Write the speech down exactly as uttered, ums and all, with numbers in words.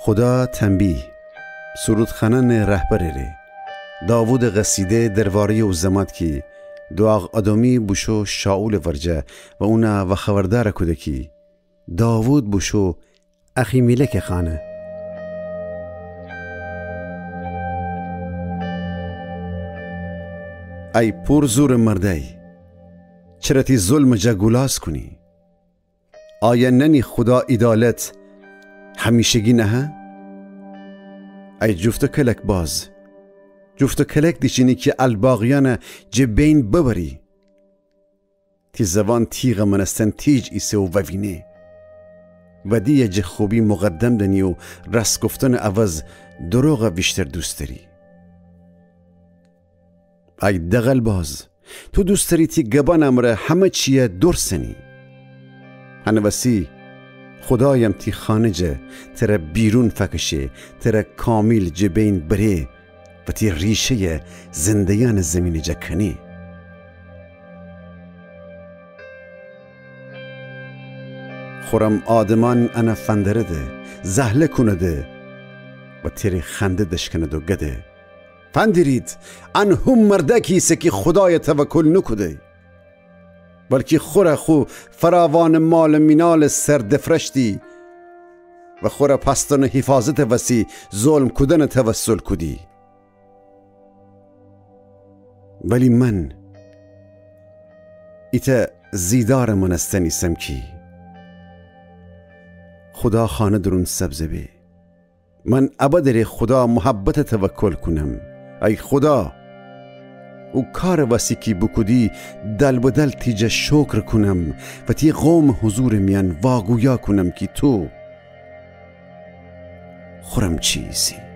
خودا تنبیه. سرودخوأنأنٚ رهبرٚ ره. داوودٚ قصیده درباره‌یٚ او زمات کی دو آق ادومی بوشو شائولٚ ورجه و اونَ وخوردأر کوده کی داوود بوشو اخیمیلکٚ خانه. ای پور زورٚ مردأی، چره تی ظلمٚ جا گولاز کونی؟ آیا ننی خودا عیدالت همیشگی نهه؟ ای جفت و کلک باز، جفت و کلک دیچینی کی الباقیأنَ جٚه بین ببری. تی زوان تیغٚ مأنستن تیج ایسه و ووینه. بدیَ جٚه خوبی مقدم دنی و راست گفتنٚ عوض دروغَ ویشتر دوست دأری. ای دغل‌باز، تو دوست دأری تی گبأنٚ امرأ همه چیَ دورسنی. هنٚ وسی خودایم تی خانه جا تره بیرون فأکشه، تره کامیل جٚه بین بره و تی ریشه‌یَ زنده‌یأنٚ زیمینٚ جا کنه. خورم آدمأن انَ فندرده، زهله کونده و تره خنده دشکنده و گده: فندیرید، ان هو مردأکی ایسه کی خودایَ توکل نوکوده، بلکی خوره خو فراوانٚ مال و مینالٚ سر دفرشتی و خوره پستانٚ حیفاظتٚ وسی ظلم کودنَ توسل کودی. ولی من ایتأ زیدارٚ مأنستن ایسم کی خودا خانه درون سبزه به. من ابدٚ ره خودا محبتَ توکل کونم. ای خودا، او کارٚ وسی کی بوکودی دل‌بدل تی جا شکر کونم و تی قومٚ حضورٚ میأن واگویا کونم کی تو خورم چی ایسی.